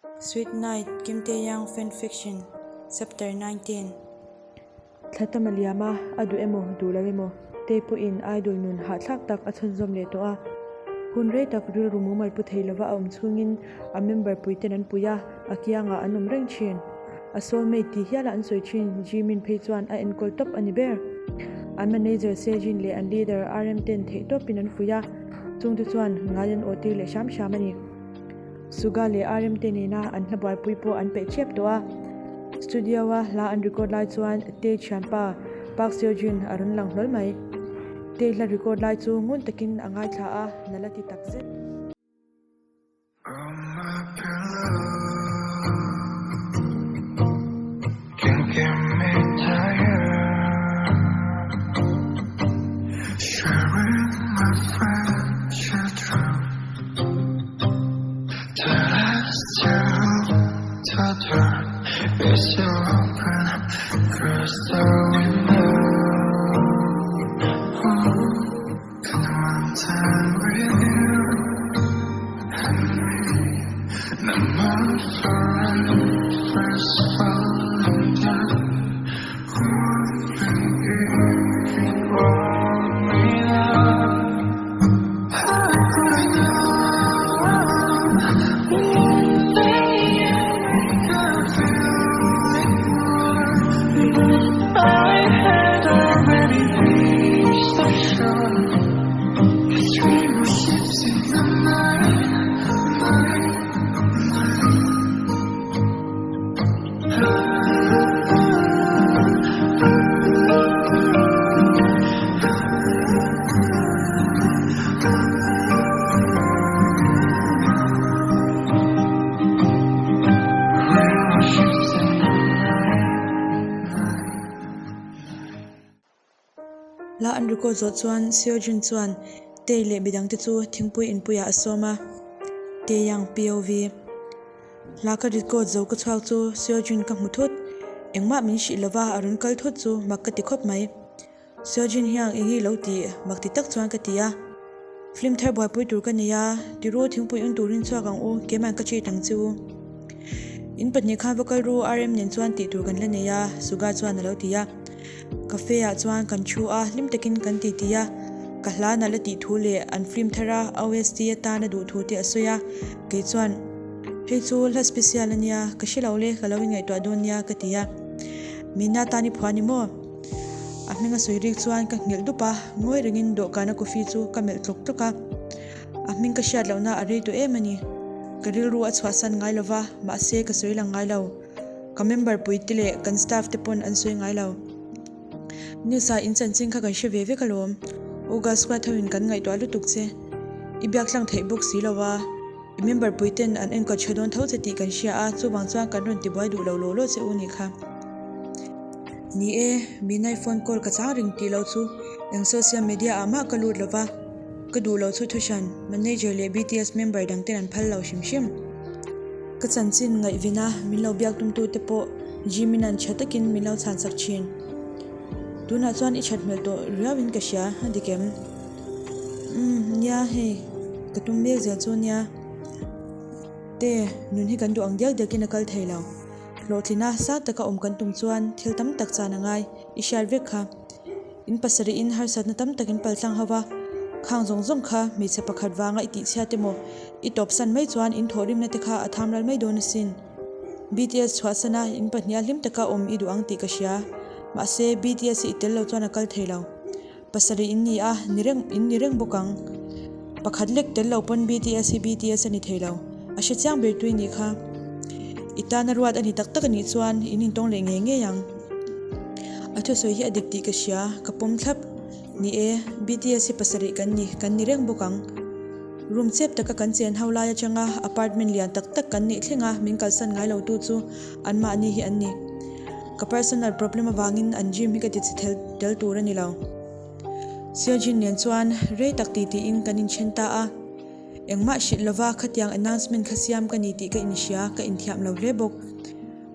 Sweet Night, Kim Tae-young Fan Fiction, Chapter 19. Thla tam a liam a, a duh emaw duh lo emaw Tae pawhin idol nun hahthlak tak a chhunzawm leh tawh a. Hun rei tak rilru mumal pu thei lova a awm chhungin a member puiten an pui a, a kiangah an awm reng thin. A soulmate tih hiala an sawi thin Jimin phei chuan a enkawl tawp a ni ber. An manager Sejin leh an leader RM ten theihtawpin an fuih a, chungte chuan ngai an awhtir leh hram hram a ni. Suga leh RM te nena an hla buaipui pawh an peih ṭhiap tawh a. Studio-a hla an record lai chuan Tae thianpa Park Seo Joon a rawn lang hlawl mai. Tae hla record lai chu ngun takin a ngaithla a, na la ti tak zet. Hla an record zawh chuan Seojun chuan Tae leh midangte chu thingpui inpuiah a sawm a, Taeyang POV. Hla ka record zo ka chhuak chu Seojun ka hmu thut, engmah min hrih lova a rawn kal thut chu mak ka ti khawp mai. Seojun hian eng hi lo tih mak ti tak chuan ka ti a, Film thar buaipui tur ka nei a, tiru thingpui un turin chhuak ang u, keiman ka treat ang che u. In pahnih khan va kal ru RM nen chuan tih tur kan la nei a, Suga chuan a lo ti a. Cafe ah chuan kan thu a, hlim takin kan titi a, ka hla nalh a tih thu leh an film thar a OST atan a duh thu te a sawi a, kei chuan hei chu hla special a nia, ka hre lo le, ka lo inngaihtuah dawn nia ka ti a. Mina tan i phuah a ni maw? A hming a sawi rik chuan ka nghilh dup a, ngawi rengin dawhkana coffee chu ka melh tlawk tlawk a. A hming ka hriat lohna a rei tawh em a ni. Ka rilru a chhuahsan ngai lo va, mahse ka sawi lang ngai lo. Ka member puite leh kan staff te pawn an sawi ngai lo. News ah in chanchin kha kan hre ve vek alawm. Uga squad ho in kan ngaihtuah lutuk che. I biak tlang theih bawk si lo a. I member puiten an enkawl tha dawn tho che tih kan hria a, chuvang chuan kan rawn tibuai duh lo law law che u nih kha. Ni e, Minai phone call ka chang reng tih loh chu eng social media ah mah ka lut lo va, ka duh loh chu thuhran, manager leh BTS member dang ten an phal lo hrim hrim. Ka chanchin ngaihvin a, min lo biak tum tu te pawh Jimin an tha takin min lo chhan sak thin. Tunah chuan i that hmel tawh riau in ka hria, a dik em? Umm, nia hei, ka tum mek zel chu nia. Te, nun hi kan duh ang diak diakin a kal thei lo. Hlawhtlina sang taka awm kan tum chuan thil tam tak chan a ngai, i hriat vek kha. In pasarih in harsatna tam tak in paltlang ho va, khang zawng zawng kha hmeichhe pakhat vanga i tihchhiat emaw, i tawpsan mai chuan in thawhrimna te kha a tham ral mai dawn asin. BTS chhuahsana in pahniha hlim taka awm i duh ang tih ka hria. Mahse, BTS hi i tel lo chuan a kal thei lo. Pasarih in ni a, ni reng in ni reng bawk ang. Pakhat lek tel lo pawn BTS hi BTS a ni thei lo. A hre chiang ber tui nih kha. I tana ruat a ni tak tak a nih chuan in intawng leh ngei ngei ang. A thusawi hi a dik tih ka hria, ka pawm thlap. Ni e, BTS hi pasarih kan ni, kan ni reng bawk ang. Room chep taka kan chen ho lai atanga apartment lian tak tak kan neih thleng a min kalsan ngai lo tu chu anmahni hi an ni. Ka personal problem avangin an gym hi ka ti chhe tel tur a ni lo. Seojin nen chuan rei tak ti tiin kan inthen ta a. Engmah hrilh lova khatiang announcement kha siam ka ni tih ka inhria, ka inthiam lo hle bawk.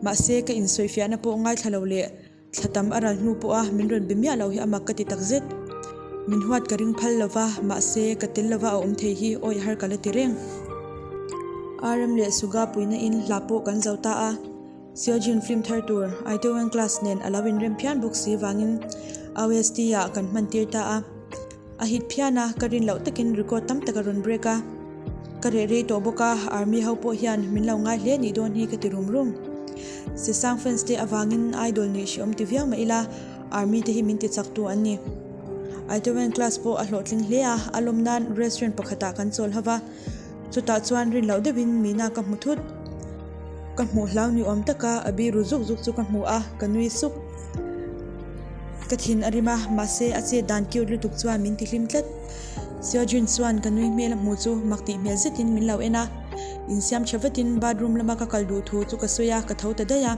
Mahse ka insawifiahna pawh ngaithla lo leh Thla tam a ral hnu pawha min rawn be miah lo hi a mak ka ti takzet. Min huat ka ring phal lova, mahse ka tel lova a awm thei hi awih har ka la ti reng. RM leh Suga puina in hla pawh kan zo ta a. Seojin film thar tur Itaewon Class nen a lo inrem phian bawk si vangin OST ah kan hman tir ta a. A hit phian a, ka rin loh takin record tam tak a rawn break a. Ka reh rei tawh bawk a, army ho pawh hian min lo ngai hle nih dawn hi ka ti rum rum. Sesang fans te avangin idol nih hreawm ti viau mah ila, army te hi min ti chak tu an ni. Itaewon Class pawh a hlawhtling hle a, a lawm nan restaurant pakhatah kan chawl ho va. Chutah chuan rin loh deuhin Mina ka hmu thut. Ka hmuh hlau ni awm taka a biru zuk zuk chu ka hmu a, ka nui suk. Ka thin a rim a, mahse a chet dan cute lutuk chuan min ti hlim tlat. Seojun chuan ka nui hmel a hmu chu mak tih hmel zetin min lo en a. Insiam tha vatin bathroom lama ka kal duh thu chu ka sawi a, ka tho ta daih a.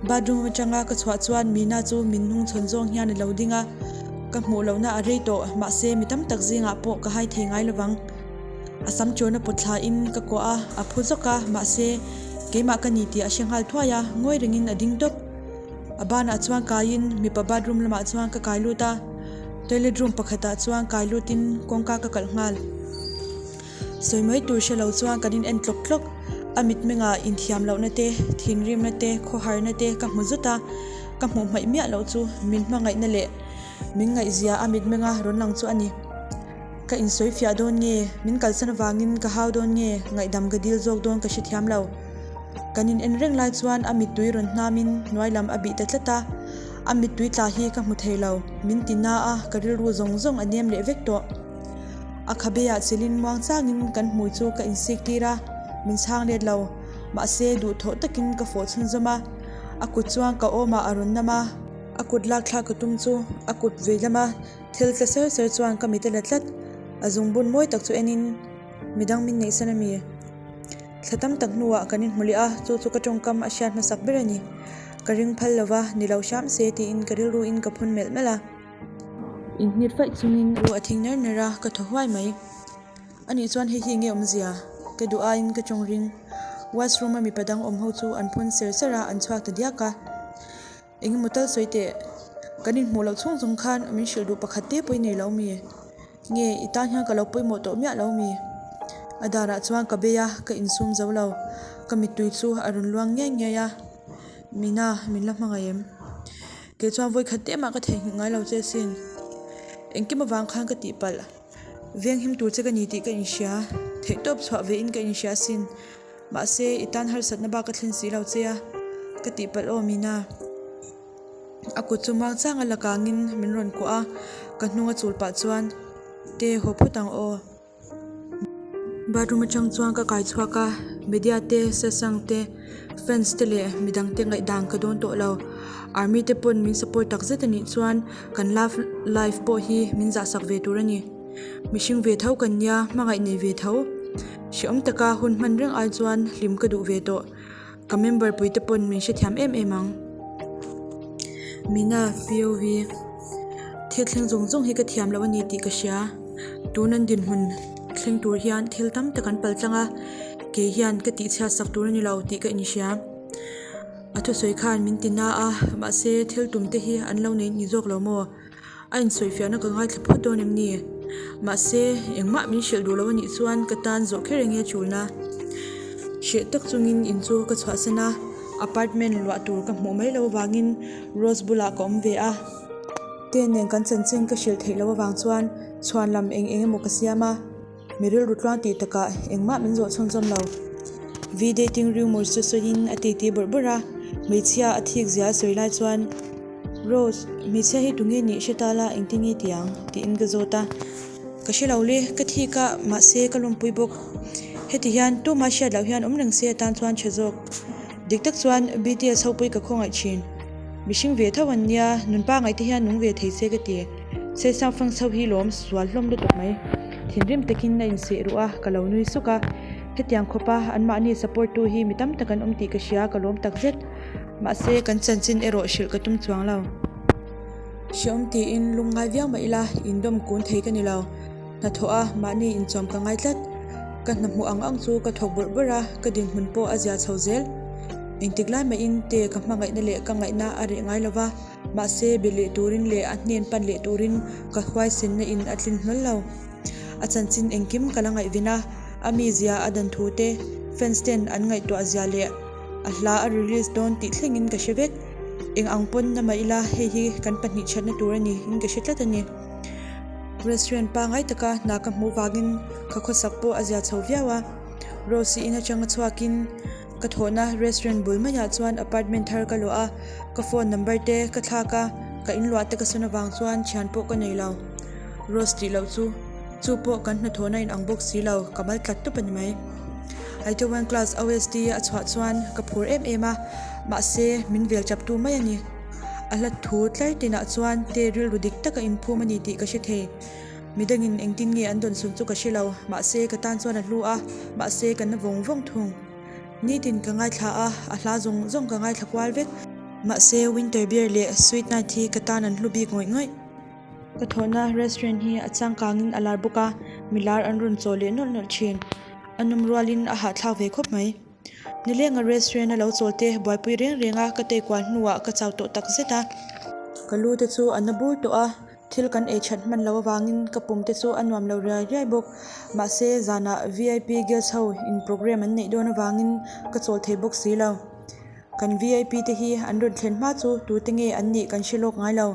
Bathroom atanga ka chhuah chuan Mina chu min hnung chhawn zawng hian a lo ding a, ka hmuh lohna a rei tawh, mahse mi tam tak zingah pawh ka hai thei ngai lovang. A sam chawna pawt thlain ka kuah a, a phu zawk a, mahse keimah ka ni tih a hre nghal thuai a, ngawi rengin a ding tawp. A banah chuan kaiin mipa bathroom lamah chuan ka kai lut a, toilet room pakhatah chuan kai lutin kawngka ka kalh nghal. Sawi mai tur hre lo chuan kan in en tlawk tlawk. A mitmengah inthiam lohna te, thinrimna te, khawharna te ka hmu zut a, ka hmuh hmaih miah loh chu min hmangaihna leh min ngaihzia a mitmenga rawn lang chu a ni. Ka insawi fiah dawn nge, min kalsan avangin ka hau dawn nge, ngaihdam ka dil zawk dawn ka hrethiam lo. Kan in en reng lai chuan a mittui rawn hnamin hnuai lam a bih ta tlat a, a mittui tla hi ka hmu thei lo, min ti na a, ka rilru zawng zawng a nem leh vek tawh. A khabeah chilin muang changin kan hmui chu ka insik tir a, min chhang let lo. Mahse, duhthawh takin ka fawh chhunzawm a, a kut chuan ka awmah a rawn nam a. A kut lak thlak ka tum chu a kut vei lama thil tla ser ser chuan ka mit a la tlat. A zungbun mawi tak chu enin midang min neihsan a mi? Thla tam tak hnuah kan inhmu leh a, chu chu ka tawngkam a hriat hmasak ber a ni. Ka ring phal lova, ni lo hram se tiin ka rilruin ka phun melh melh a. Inhnit faih chungin lu a thing ner ner a, ka thaw huai mai. Anih chuan hei hi nge awmzia? Ka duh aiin ka tawng ring. Washroom a mipa dang awm ho chu an phun ser ser a, an chhuak ta diak a. Engemaw tal sawi teh, kan inhmuh loh chhung zawng khan min hrilh duh pakhat te pawh i nei lo mi? Nge i tan hian ka lo pawimawh tawh miah lo mi? A darah chuan ka bei a, ka insum zo lo. Ka mittui chu a rawn luang ngiai ngiai a. Mina, min la hmangaih em? Kei chuan vawikhat te mah ka theihnghilh ngai lo che sin. Engkim avang khan ka tihpalh. Veng him tur che ka ni tih ka inhria. Theihtawp chhuah ve in ka inhria sin. Mahse, i tan harsatna bak ka thlen si lo che a, ka tihpalh aw Mina. A kut chu muang changa la kangin min rawn kuah a, ka hnung a chul pah chuan, Te, haw phawt ang aw. Bathroom atang chuan ka kai chhuak a, media te, sesang te, fans te leh midang te ngaihdan ka dawn tawh lo. Army te pawn min support tak zet anih chuan kan love life pawh hi min zahsak ve tur a ni. Mihring ve tho kan nia, hmangaih nei ve tho. Hrehawm taka hun hman reng ai chuan hlim ka duh ve tawh. Ka member pui te pawn min hrethiam em em ang. Mina, POV, Thil thleng zawng zawng hi ka thiam loh a ni tih ka hria. Tun an dinhmun thleng tur hian thil tam tak an pal tlang a, kei hian ka tihchhiat sak tur a ni lo tih ka inhria. A thusawi khan min ti na a, mahse thil tum te hi an lo nei ni zawk lo maw? A insawifiahna ka ngaithla phawt dawn em ni? Mahse, engmah min hrilh duh lo a nih chuan ka tan zawh kher enge chulna. Hreh tak chungin in chu ka chhuahsan a, apartment luah tur ka hmuh mai lo avangin Rose bulah ka awm ve a. Te nen kan chanchin ka hrilh theih loh avang chuan chhuan lam eng eng emaw ka siam a. Mi rilru tluang tih takah engmah min zawh chhunzawm lo. V-dating rumours chu sawiin a titi bawrh bawrh a, hmeichhia a thik zia a sawi lai chuan, Rose, hmeichhia hi tunge nih hre ta la engtin nge ti ang? tiin ka zawt a. Ka hre lo le, ka thik a, mahse ka lawmpui bawk. Heti hian tumah hriat loh hian awm reng se atan chuan tha zawk. Dik tak chuan BTS ho pui ka khawngaih thin. Mihring ve tho an nia, nun pangaih te hian nung ve thei se ka ti. Seisang fang chho hi lawm sual hlawm lutuk mai. Thinrim takin a inseh ruh a, ka lo nui suk a. Hetiang khawpa anmahni support tu hi mi tam tak an awm tih ka hria, ka lawm tak zet. Mahse, kan chanchin erawh hrilh ka tum chuang lo. Hreawm tiin lungngai viau mah ila, indawm kun thei ka ni lo. Hnathawh a, mahni inchawm ka ngai tlat. Ka hna hmuh ang ang chu ka thawk bawrh bawrh a, ka dinhmun pawh a zia chho zel. Engtik lai mahin te ka hmangaihna leh ka ngaihna a reh ngai lo va. Mahse, be leh turin leh a hnen pan leh turin ka huaisenna in a tlin hlawl lo. A chanchin engkim ka la ngaihven a. A mizia a dan thu te, fans ten an ngaihtuah zia leh a hla a release dawn tih thlengin ka hre vek. Eng ang pawn na mah ila hei hi kan pahnih thatna tur a ni in ka hre tlat a ni. Restaurant pangai taka hna ka hmuh vangin ka khawsak pawh a zia chho viau a. Rose-i in atanga chhuakin ka thawhna restaurant bul maiah chuan apartment thar ka luah a, ka phone number te ka thlak a, ka inluah te ka sawn avang chuan thian pawh ka nei lo. Rose tih loh chu chu pawh kan hnathawhna in ang bawk si lo, ka mal tlat tawp a ni mai. Itaewon class OST a chhuah chuan ka phur em em a, mahse min vel chap tu mai a ni. A hla thu tlar tinah chuan te rilru dik taka inphum a ni tih ka hre thei. Midangin engtin nge an dawn sun chu ka hre lo, mahse ka tan chuan a hlu a, mahse ka na vawng vawng thung. Nitin ka ngaithla a, a hla zawng zawng ka ngaithla kual vek. Mahse Winter Beer leh Sweet Night hi ka tan an hlu bik ngawih ngawih. Ka thawhna restaurant hi a changkangin a lar bawk a, mi lar an rawn chaw leh nawlh nawlh thin. A nawm rualin a hahthlak ve khawp mai. Nilenga restaurant a lo chawl te buaipui reng reng a, ka tei kual hnuah ka chau tawh tak zet a. Ka lu te chu a na bur tawh a, thil kan ei that hman loh avangin ka pum te chu a nuam lo riai riai bawk. Mahse zanah vip guest ho in programme an neih dawn avangin ka chawl thei bawk si lo. Kan vip te hi an rawn thlen hma chu tute nge an nih kan hre lawk ngai lo.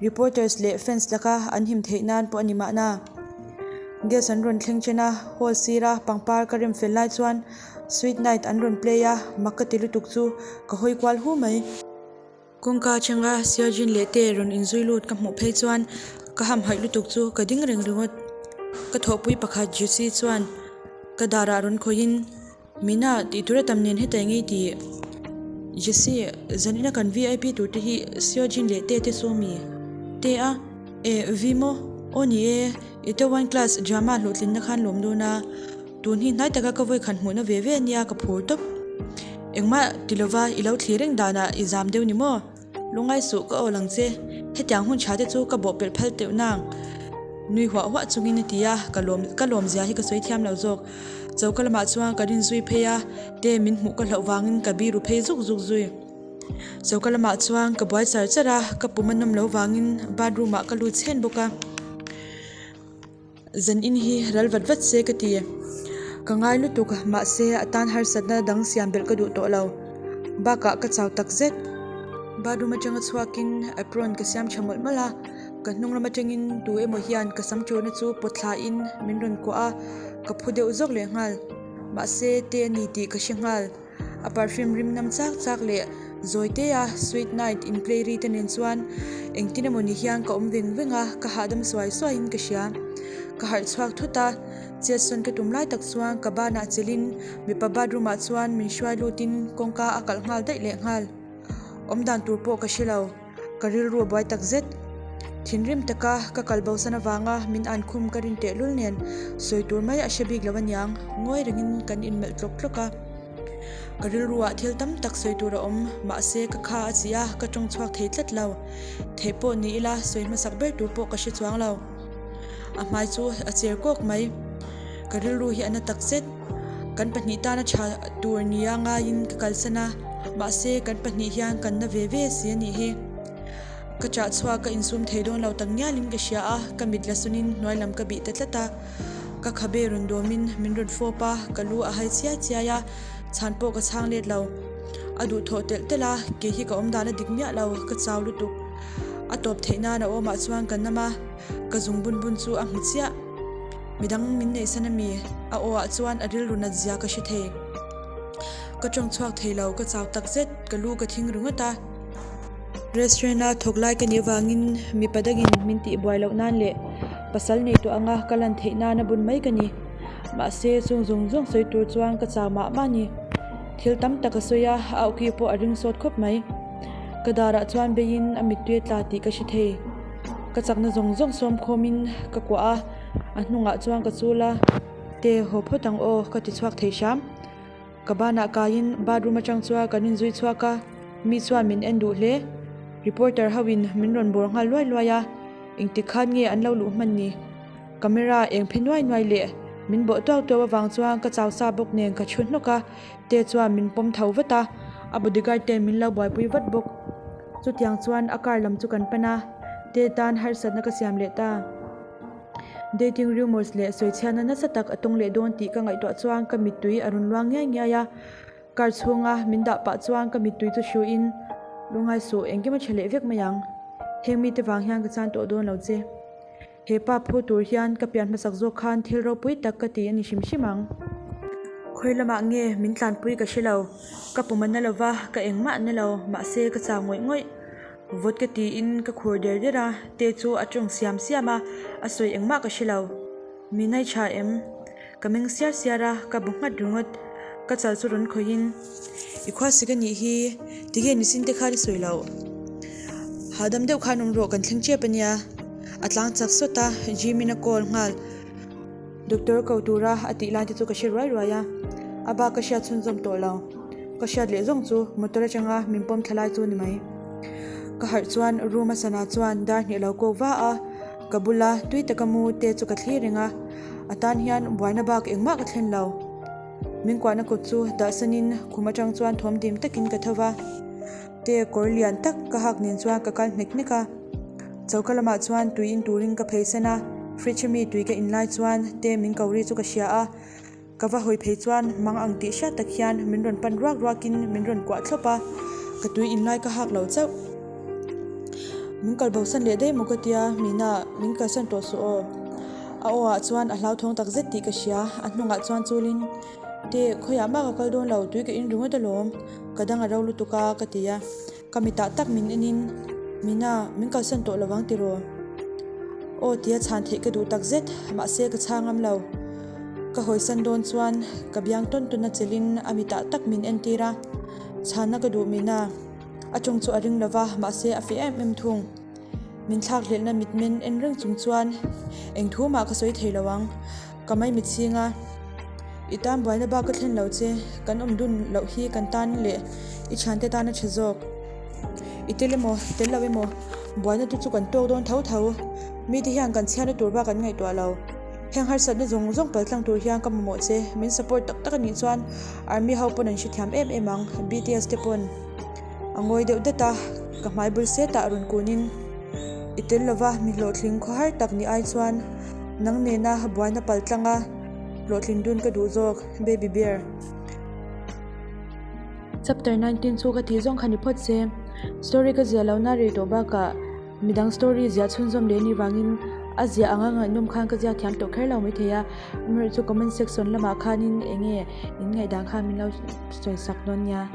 Reporters leh fans laka an him theih nan pawh a ni mahna. Guest an rawn thleng chen a, hall sira pangpar ka rem fel lai chuan Sweet Night an rawn play a, mak ka ti lutuk chu ka hawi kual hu mai. Kawngka atanga Seojin leh Tae rawn inzui lut ka hmuh phei chuan ka hamhaih lutuk chu ka ding reng ringawt. Ka thawhpui pakhat Jesse chuan ka darah rawn khawihin. Mina, tih tur a tam nen heta eng ei tih? Jesse, zanina kan vip tur te hi Seojin leh Tae te saw mi? Tae a, E, vi maw? Aw ni e, i te one class drama hlawhtlinna khan lawm dawn a, tun hi hnai taka ka vawi khan hmuhna ve ve ania ka phur tawp. Engmah ti lova i lo thlir reng danah i zam deuh ni maw? Lungai suh ka aw lang che, hetiang hun tha te chu ka bawh pelh phal teuh nang. Nui huah huah chungin a ti a, ka lawm ka lawm zia hi ka sawi thiam lo zawk. Choka lamah chuan ka rin zui phei a, te min hmuh ka hlauh vangin ka biru phei zuk zuk zui. Choka lamah chuan ka buai char char a, ka pum a nawm lo vangin bathroom ah ka lut chhen bawk a. Zan in hi ral vat vat se ka ti. Ka ngai lutuk mahse a tan harsatna dang siam belh ka duh tawh lo. Bakah ka chau tak zet. Bathroom atanga chhuakin apron ka siam tha mawlh mawlh a, ka hnung lam atangin tu emaw hian ka sam ṭurna chu pawt thlain min rawn kuah a, ka phu deuh zawk leh nghal. Mahse te a ni tih ka hre nghal. A perfume rim nam chak chak leh zawi te a sweet night in play ri te nen chuan engtin emaw ni hian ka awm veng veng a, ka hahdam suai suai in ka hria. Ka harh chhuak thut a, chet sawn ka tum lai tak chuan ka banah chelhin mipa bathroom ah chuan min hruai lut in kawngka a kalh nghal daih leh nghal. Awm dan tur pawh ka hre lo. Ka rilru a buai tak zet. Thinrim taka ka kal bosan avanga min an khum ka rin tehlul nen sawi tur mai a hre bik lo aniang, ngawi rengin kan inmelh tlawk tlawk a. Ka rilruah thil tam tak sawi tur a awm, mahse ka kha a chi a, ka tawng chhuak thei tlat lo. Theih pawh ni ila sawi hmasak ber tur pawh ka hre chuang lo. A hmai chu a cher kawk mai. Ka rilru hi a na tak zet. Kan pahnih tana tha tur nia ngaiin ka kalsan a, mahse kan pahnih hian kan na ve ve si a nih hi. Ka chah chhuak ka insum thei dawn lo tak ngialin ka hria a, ka mit la sunin hnuai lam ka bih ta tlat a. Ka khabe rawn dawmin min rawn fawp a, ka lu a hai chiai chiai a, chhan pawh ka chhang let lo. A duhthawh telh telh a, kei hi ka awm dan a dik miah lo, ka chau lutuk. A tawp theih nan a awmah chuan ka nam a, ka zung bun bun chu a hmu chiah. Midang min neihsan a mi? A aw ah chuan a rilru nat zia ka hre thei. Ka tawng chhuak thei lo, ka chau tak zet, ka lu ka thing ringawt a. Restaurant a thawk lai ka nih avangin mipa dangin min tih buai loh nan leh pasal nei tawh anga ka lan theih nan a bun mai ka ni. Mahse chung zawng zawng sawi tur chuan ka chau mah mah a ni. Thil tam tak a sawi a, a awki pawh a ring sawt khawp mai. Ka darah chuan beiin a mittui a tla tih ka hre thei. Ka chakna zawng zawng sawm khawmin ka kuah a, a hnungah chuan ka chul a, Te haw phawt ang aw ka ti chhuak thei hram. Ka banah kaiin bathroom atang chuan kan inzui chhuak a, mi chuan min en duh hle. Reporter ho in min rawn bawr nghal luai luai a, engtik khan nge an lo luh hman ni? Camera eng phe nuai nuai leh min bawh tuau tuau avang chuan ka chau sa bawk nen ka thu hnawk a, Te chuan min pawm tho vat a, a bodyguard ten min lo buaipui vat bawk. Chutiang chuan a car lam chu kan pan a, Te tan harsatna ka siam leh ta. Dating rumours leh sawichhiatna nasa tak a tawng leh dawn tih ka ngaihtuah chuan ka mittui a rawn luang ngiai ngiai a. Car chhunga min dah pah chuan ka mittui chu hruiin, Lungngai suh, engkim a tha leh vek mai ang. Heng mite vang hian ka chan tawh dawn lo che. He pa phu tur hian ka pian hmasak zawk khan thil ropui tak ka ti a ni hrim hrim ang. Khawi lamah nge min tlanpui ka hre lo. Ka pum a na lo va, ka engmah a na lo, mahse ka chau ngawih ngawih. Vawt ka tiin ka khur der der a, te chu a tawng siam siam a, a sawi engmah ka hre lo. Min ai tha em? Ka meng siar siar a, ka bu nghat ringawt. Ka chal chu rawn khawihin, I khua sik a nih hi, tige nisin te khan i sawi loh? Hahdam deuh khan awm rawh, kan thleng tep a nia. A tlang chak sawt a, Jimin a call nghal. Doctor ko tura a tih lai te chu ka hre ruai ruai a, a bak ka hriat chhunzawm tawh lo. Ka hriat leh zawng chu motor atanga min pawm thla lai chu ni mai. Ka harh chuan room a sana chuan dar hnih lo kawk va a, Ka bula tui taka mu te chu ka thlir reng a, a tan hian buaina bak engmah ka thlen lo. Min kuahna kut chu dahsanin khum atang chuan thawm dim takin ka tho va, te kawr lian tak ka hak nen chuan ka kal hnek hnek a. Choka lamah chuan tui in turin ka pheisan a, fridge ami tui ka in lai chuan te min ko ri chu ka hria a. Ka va hawi phei chuan mang ang tih hriat tak hian min rawn pan ruak ruakin min rawn kuah thlawp a, ka tui inlai ka hak lo chauh. Min kal bosan leh daih maw ka tia, Mina, min kalsan tawh suh aw. A aw ah chuan a hlauthawng tak zet tih ka hria, a hnungah chuan chulin, Te, khawiah mah ka kal dawn lo, tui ka in ringawt alawm, ka dang a ro lutuk a, ka ti a. Ka mitah tak min enin, Mina, min kalsan tawh lovang tiraw? Aw tia chhan theih ka duh tak zet, mahse ka chhang ngam lo. Ka hawisan dawn chuan ka biang tawn tawn a chelhin a mitah tak min entir a, chhanna ka duh Mina. A tawng chu a ring lova, mahse a feh em em thung. Min thlakhlelhna mitmen en reng chung chuan eng thu mah ka sawi thei lo ang. Ka mai mit chhing a, I tan buaina bak ka thlen lo che, kan awm dun loh hi kan tan leh i thiante tan a tha zawk. I tel emaw, tel lo emaw, buaina te chu kan tawk dawn tho tho. Mite hian kan chhiatna tur bak an ngaihtuah lo. Heng harsatna zawng zawng paltlang tur hian ka mamawh che, min support tak tak a nih chuan Army ho pawn an hrethiam em em ang, BTS te pawn. A ngawi deuh dat a, ka hmai bul setah rawn kunin, I tel lova mi hlawhtling khawhar tak ni ai chuan nang nena buaina paltlanga hlawhtlin dun ka duh zawk, baby bear. Chapter 19 chu ka tih zawng kha ni phawt se, story ka ziah lohna rei tawh bakah midang story ziah chhunzawm leh ni vangin a ziah anga ngaihnawm khan ka ziak thiam tawh kher lo maithei a, amaherawhchu comment section lamah khanin eng nge in ngaihdan khan min lo sawi sak dawn nia.